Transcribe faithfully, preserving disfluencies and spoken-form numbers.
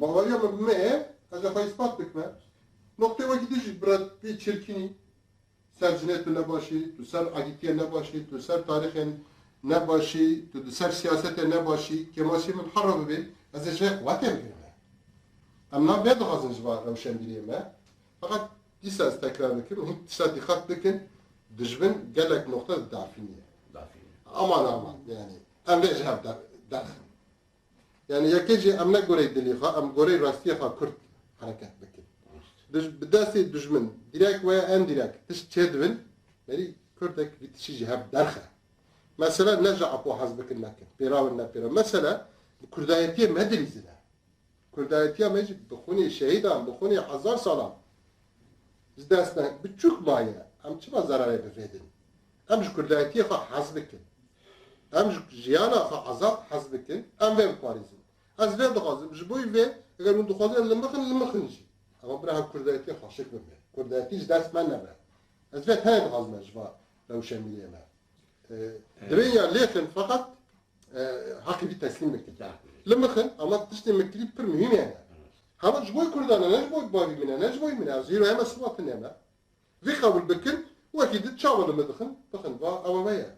Baweriya min bi me ye, ez ê xwe îspat bikime. Noqtê wekî din jî bira pê çirkînî, ser cinê tu nebaşî, tu ser agîtiyê nebaşî, tu ser tarîxên nebaşî, tu di ser siyasetê nebaşî, kêmasî min hera bibê, ez ê ji vê qewetê bigirime. Em na vê dixwazin ji va rewşenbîriyê me. Feqet dîsa ez tekrar bikim, hîn dîsa dîqet bikin, dijmin gelek noqte didafîniye. Dafîniye. Aman aman, yani, em vê ji hev der-, derxin. Yani, yekê jî em ne goreyê dilê xwe, em goreyê rastiyê xwe Kurd hereket bikin. Dij-, bi destê dijmin, direkt veya endirekt, tişt çêdibin, merî Kurdek vî tiştî ji hev derxe. Mesele ne ji Apo hez bikin nekin, pêrawin ne pêra. Mesele bi Kurdayetiyê me dilîzine. Kurdayetiya me jî bi xûnê şehîdan, bi xûnê hezar salan ji dest ne biçûk maye. Em çima zerarê bi vê din? Em ji Kurdayetiyê xwe hez bikin. Em ji jiyana xwe azad hez bikin. Em vê biparêzin. Ez vê dixwazim. Ji bo vê, eger hûn dixwazin limixin, limixin jî. Ama bira hev Kurdayetiyê xweşik bimê. Kurdayetî ji dest me nebe. Ez vê tenê dixwazim ji va rewşenbîriyê me. E, Evet. Divê ya lêxin feqet, e, heqî vî teslîm bikin. Limixin, ama tiştê min kirî pir muhîm e. Hema ji bo Kurdan e, ne ji bo bavî min e, ne ji bo min e. Ez hîro heme siba tune me. Vî qebûl bikin, wekî di çawa li min dixin, bixin, va, ew me ye.